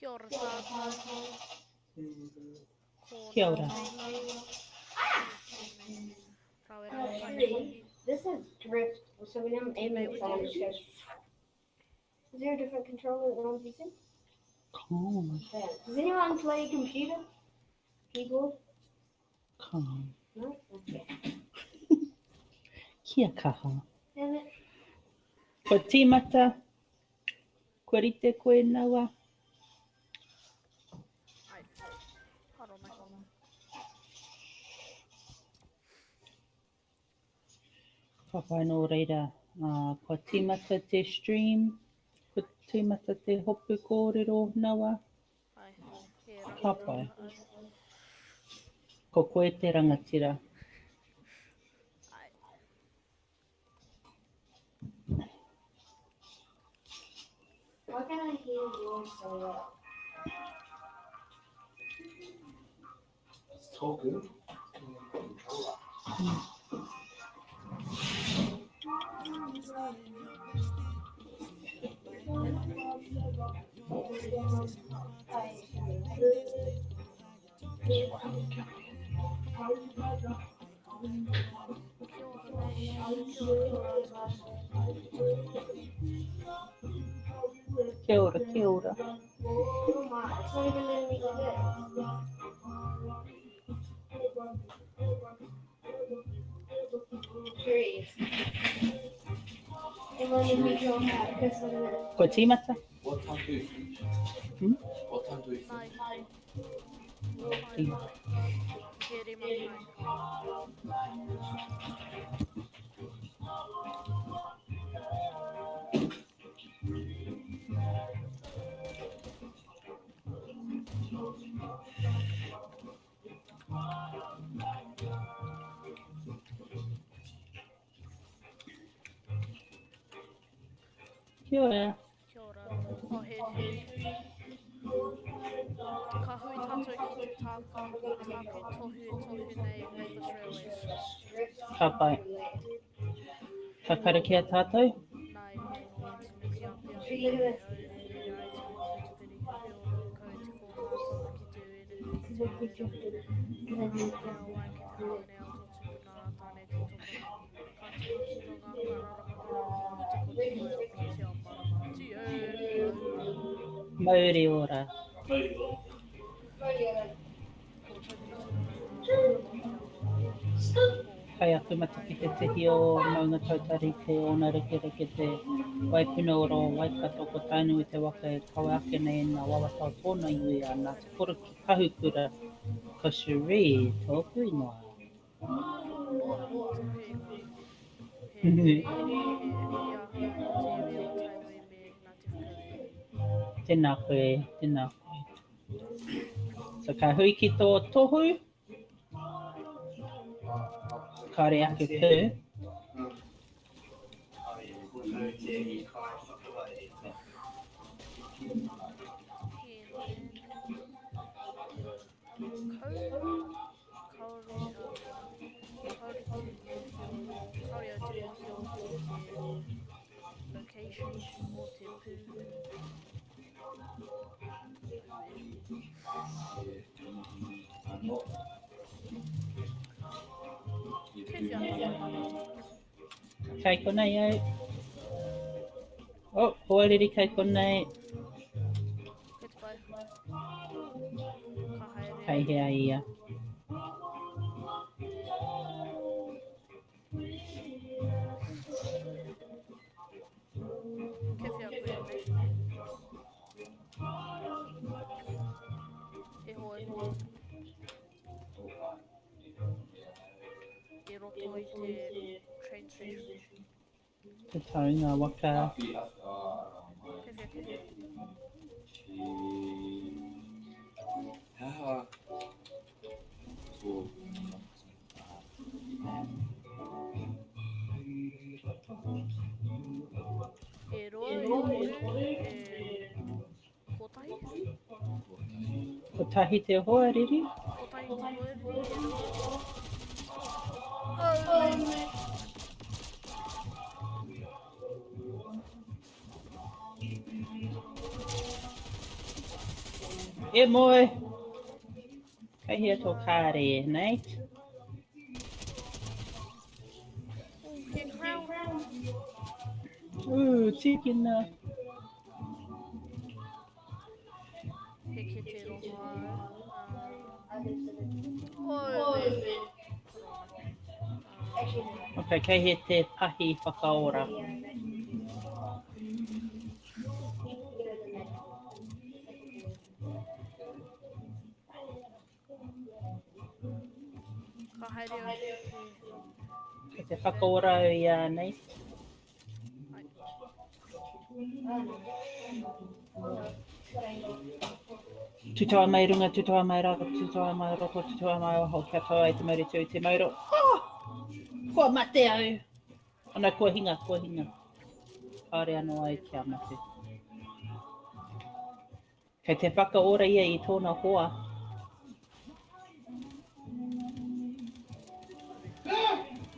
Kia ora tātou. Ko Kia ora. Rawe rawe mahi. This is drift, so when I'm aiming at someone, it just goes. Is there a different controller than on PC? Calm. Yeah. Does anyone play computer? Keyboard? Calm. No? Okay. Kia kaha. Damn it. Kua tīmata. Kua rite koe nawa. Ai. Haro mai. Ka pai nō reira, ā, kua tīmata te stream, kua tīmata te hopu kōrero nawa. Ai, he Ka pai. rangatira au. Ko koe te rangatira. Ai. Why can't I hear yours so well? It's talking. Controller. Kia ora, kia ora. Oh my, it's not even letting me go there. Curious. It won't let me go out because I'm gonna. Kua tīmata? What time do we finish? Hmm? What time do we finish? Nai. Rima. He rima kai. Kia ora. Kia ora. Oh, he hui. Ka hui tātou ki te tāku, tāku tohu e tohu nei Rainbow Railways. Ka pai. Ka karakia tātou? Nai, he ingoa te miti apia, Look at this. Mauri ora. Kai aku mata ki te tihi o Maunga Tautari kei ōna rekereke te waipuna ora o Waikato ko Tainui te waka e kawe ake nei i ngā wawata o tōna iwi a Ngāti Koroki Kahukura ko Cherie tōku ingoa. Tēnā koe, tēnā koe. So ka hui ki tō tohu. Kāre ake pū. Location o te pū. Kei whea koe? Kei konei au. Oh, hoariri kei konei. Goodbye. Ka haere. Kei hea ia. Kei whea koe nei? E hoe. I roto i te train station. Te taunga waka. Kei whea, kei whea. E roa, e toru, e kotahi? Kotahi te hoariri. Kotahi te hoariri, e roa. Oh, me. E moe! Kei hea tō kāre, Nate? Oh, he crown. Ooh, tīkina. He kete rongoā. Oh, man. Okay, kei hea te pahi whakaora? Ka haere au ki te... Kei te whakaora au i a Nate. Tutoa mai runga, tutoa mai raro, tutoa mai roto, tutoa mai waho, kia tau ai te mauri tū, te mauri... Oh! Kua mate au! Ana, kua hinga, kua hinga. Kāore anō au kia mate. Kei te whakaora ia i tōna hoa.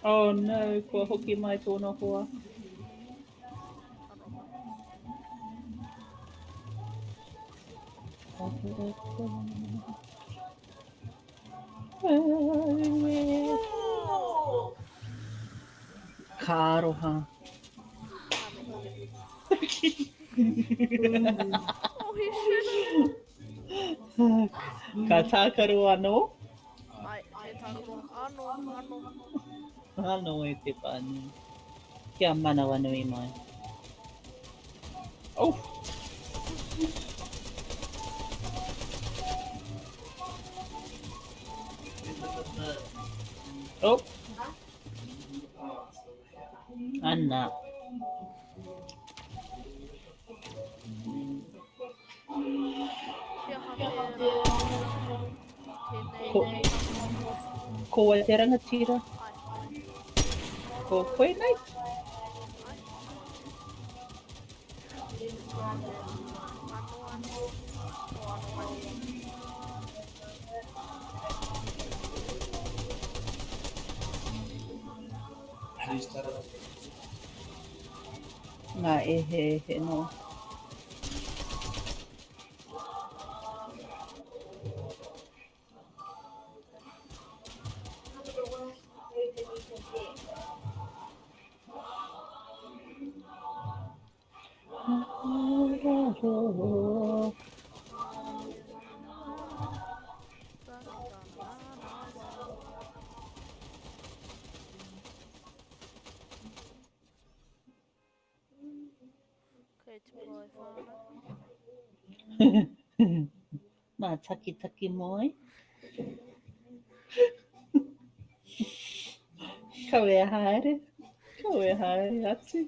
Oh no, kua hoki mai tōna hoa. Ka aroha. Oh, he shit. Ka tākaro anō? Ai, he tākaro anō, anō. Anō e te whānui. Kia manawanui mai. Oh! Oh! Ana. Kia hapera. Tēnei Ko, nei. ko wai te rangatira? Ai. Ko koe, Nate? Ai. Anō, anō. O, anō mai. How do you start it? Ngā eheehe noa. Kei te pae whānau. Mā takitaki moe. Kawea haere. Kawea haere atu.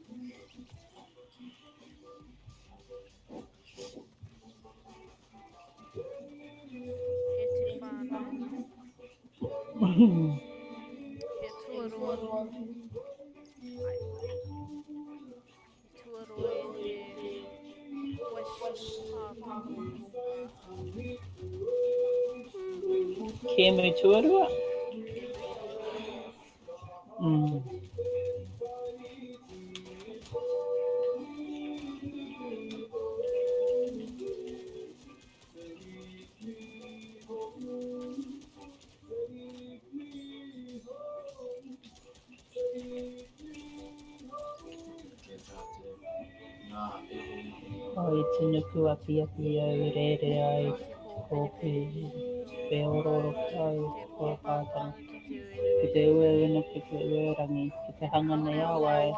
E te whānau. He tuarua. Ai. He tuarua e te West Tātaha. Kēmu tuarua? Mm. Oh, i te nuku apiapi au, rere ai, kōpī, wheororo au, kua pātana. Ki te ueuna, ki te uerangi, ki te hanga nei a wai.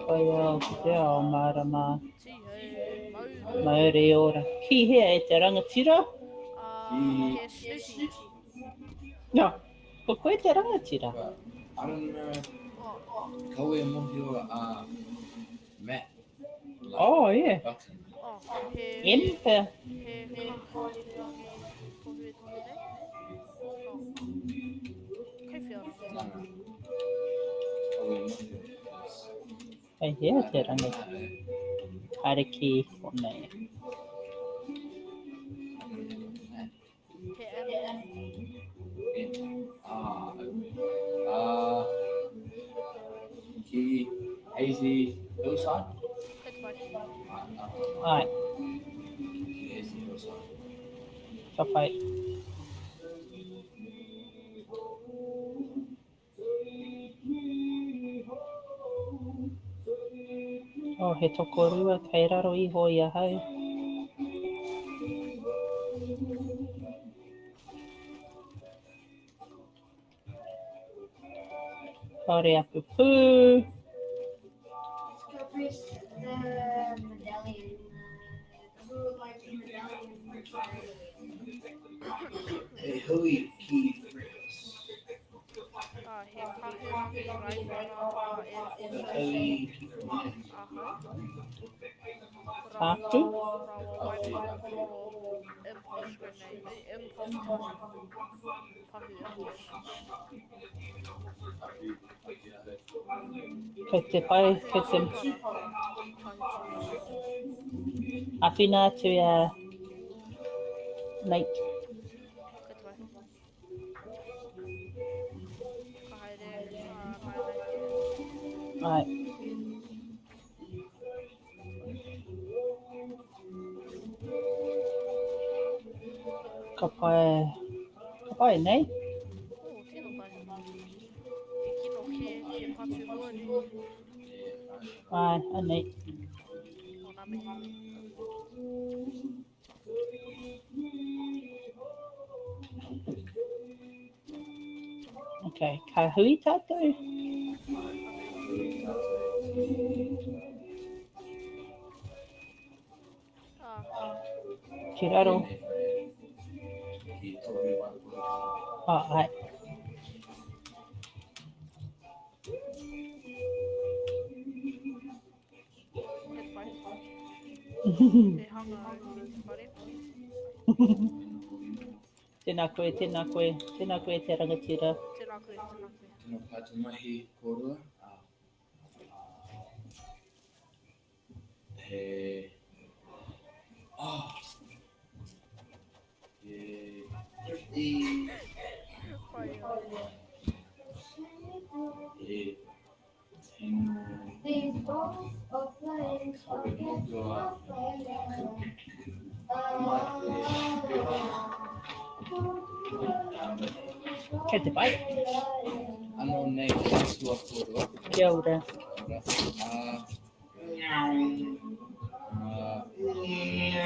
Whai ao ki te ao mārama. Mauri ora. Ki hea e te rangatira? He Snoopy. No, ko koe te rangatira. I don't know. Kaua e mohio a Matt. Like, Oh, yeah. Button. Oh, he, M pea. he kahurangi tohu e tohu nei. No. Kei whia No, no. Kaua e mohio. Kei hea te rangatira? Haere ki konei. He M. M. Ah, okay. Ki Hazy Hillside? Kei te pai. Ai. Hazy Hillside. Ka pai. Oh, he tokorua kei raro iho i ahau. Kāore aku pū. Let's go press the medallion. Who would like the medallion for He hui ki Reckless. Ah, he kahurangi raiwhara a e He hui ki Command. Aha. Tāku? Rawa waiporoporo impulse grenade. Impulse pahu. Pahu impulse. Kei te pai, kei te āwhina atu i a Nate. Kei te pai. Ka haere, ka haere. Ai. Ka pai, ka pai, nei? Oh, tino pai. He kino kē te patu hoariri. Ai, anei. Oh, nā mihi. Okay, ka hui tātou? Ki raro. Oh, ai. Tēnā koe, tēnā koe, tēnā koe te rangatira. Tēnā koe, tēnā koe. Tēnā pai te mahi kōrua. He... Oh! He... Thrifty. He... Tino... These balls of flames are catching a fire. Kei te pai. Anō nei te atua kōrua. Kia ora.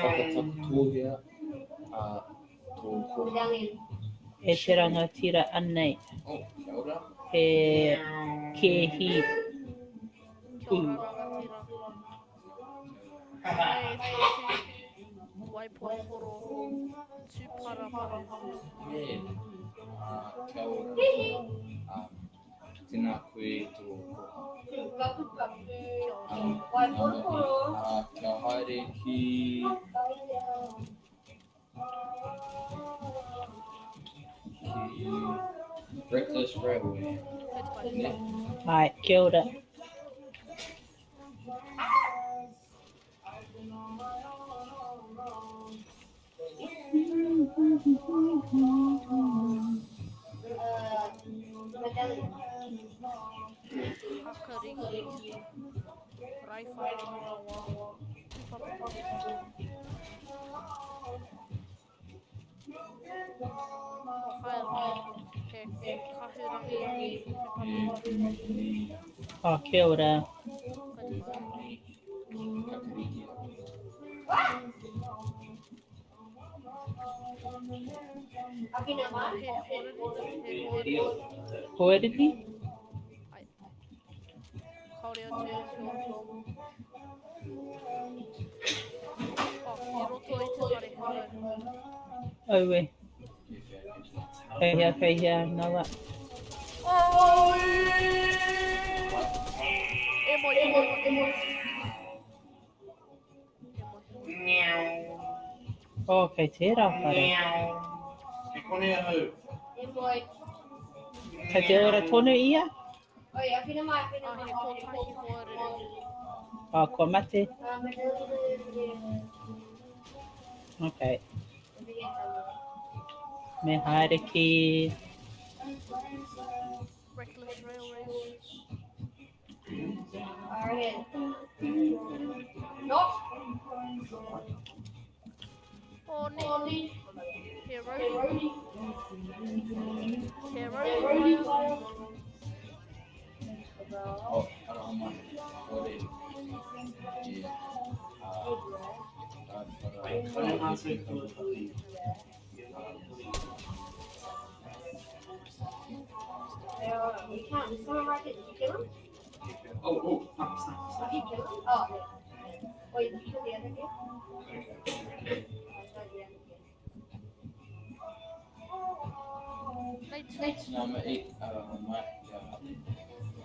Whakatakotohia tō koha. E te rangatira anei. Oh, kia ora. He kēhi Kia ora rangatira. Hei tāku waiporoporo tūparaparu. He, kia ora. Tēnā koe tō koha. Kia ora. Kia haere ki... Ki Reckless Railway. Kei te pai. Ne? Ai, kia ora. Medallion. Hakariki, Raiwhara Rawa, Tūpatopaku. Whaea, he kahurangi, he patu. Oh, kia ora. Kei te pai. Kakariki. He hoariri, he hoariri. Hoariri? Ai. Kāore atu e tua. Oh, i roto i te whare. Aue. Kei hea, kei hea, nawa. E moe, e moe, e moe. E moe. Oh, kei tērā whare. Kei konei ahau. E moe. Kei te ora tonu ia? Oi, awhina mai, awhina Ah, mai. he kotahi hoariri. Oh, kua mate. Okay. Me haere ki... Reckless Railways. Alright. Not. Hōne. He roadie. He roadie whea. Oh, aroha mai. Kore. E. You can't. Someone write it. Did you kill him? Oh, oh, snap, snap, snap. Did you kill him? Oh, yeah. Wait, did you kill the other guy? Okay. Oh, it's not the other guy. Nate. Nā me e, aroha mai. Kia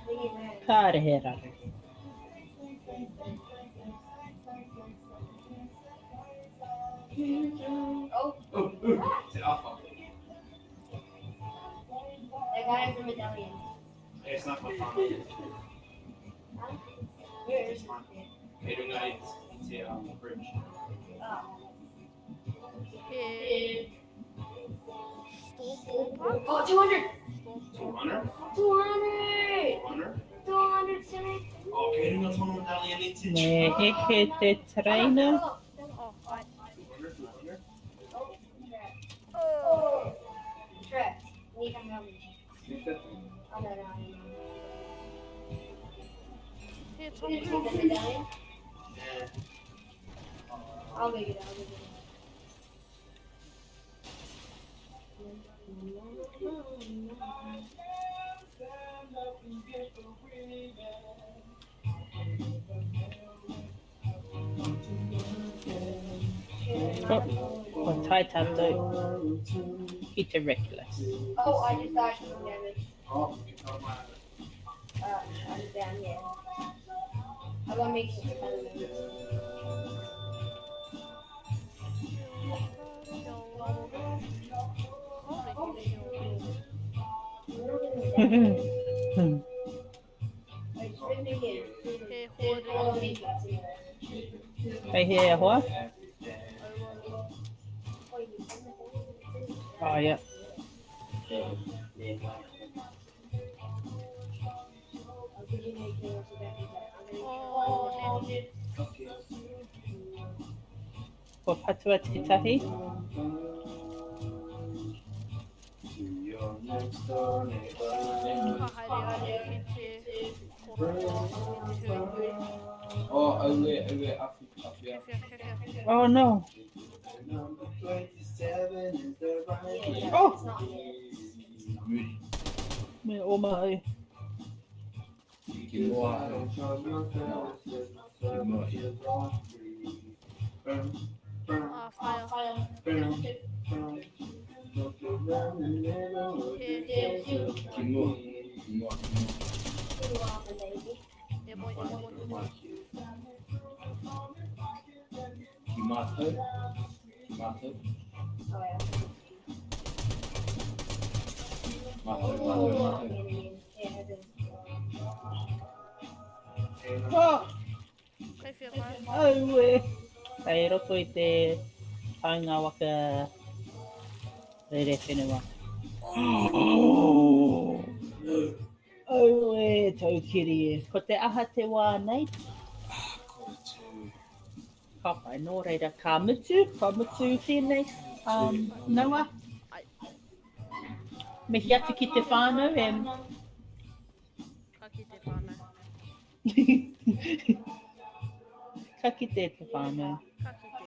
We need man. Kāre he raru. Oh, Oh, oh, te awha. that guy has a medallion. Hey, it's not my whānau. Huh? Where is it? Kei runga i i te bridge. Oh. He Storm Ballpark. Oh, 200! Storm 200? 200! 200? 200, Sammy! Oh, kei runga tōna medallion i te Me heke te tereina. Oh, ai. 200, 200. Oh, trap. Oh. Trap. Need to help me. 250. Oh, no, no, no. He You tohu. take the medallion? Yeah. I'll go get it, I'll go get it. Oh, kua tae tātou ki te Reckless. Oh, I just died from damage. Oh, you got my... I'm down here. I gotta make some elements. Wait, just bring me here. He hori. I'll make it anyway. Hei he hoa? Wait, you send the thing? Oh, yeah. Oh, did you make it also that Oh, ne. Kua patua tētahi. Your next door neighbor. Ka haere au ki te koroua ki te hui hui. Oh, aue, aue, awhi, awhi, He awhi. whia, he whia. Oh, no. Number 27 is the right Yeah, Oh! it's not here. Muri. Me o mai. Ki moa au. Ki moa ia. Ah, whaia. He hiu. Ki moa. Ki moa, ki moa. You are the lady. E moe, e moe. Ki mātou. Ki mātou. Oh, yeah. Mātou, mātou, mātou. Yeah, it is. Oh, Kei whia koe. aue. Kei roto i te taunga waka rere whenua. Oh. Aue, taukiri e. Ko te aha te wā nei? Ah, kore tū. Ka pai, nō reira, ka mutu, ka mutu tēnei. Noa? Ai. Mihi atu ki te whānau e... Ka kite whānau. Ka kite te whānau.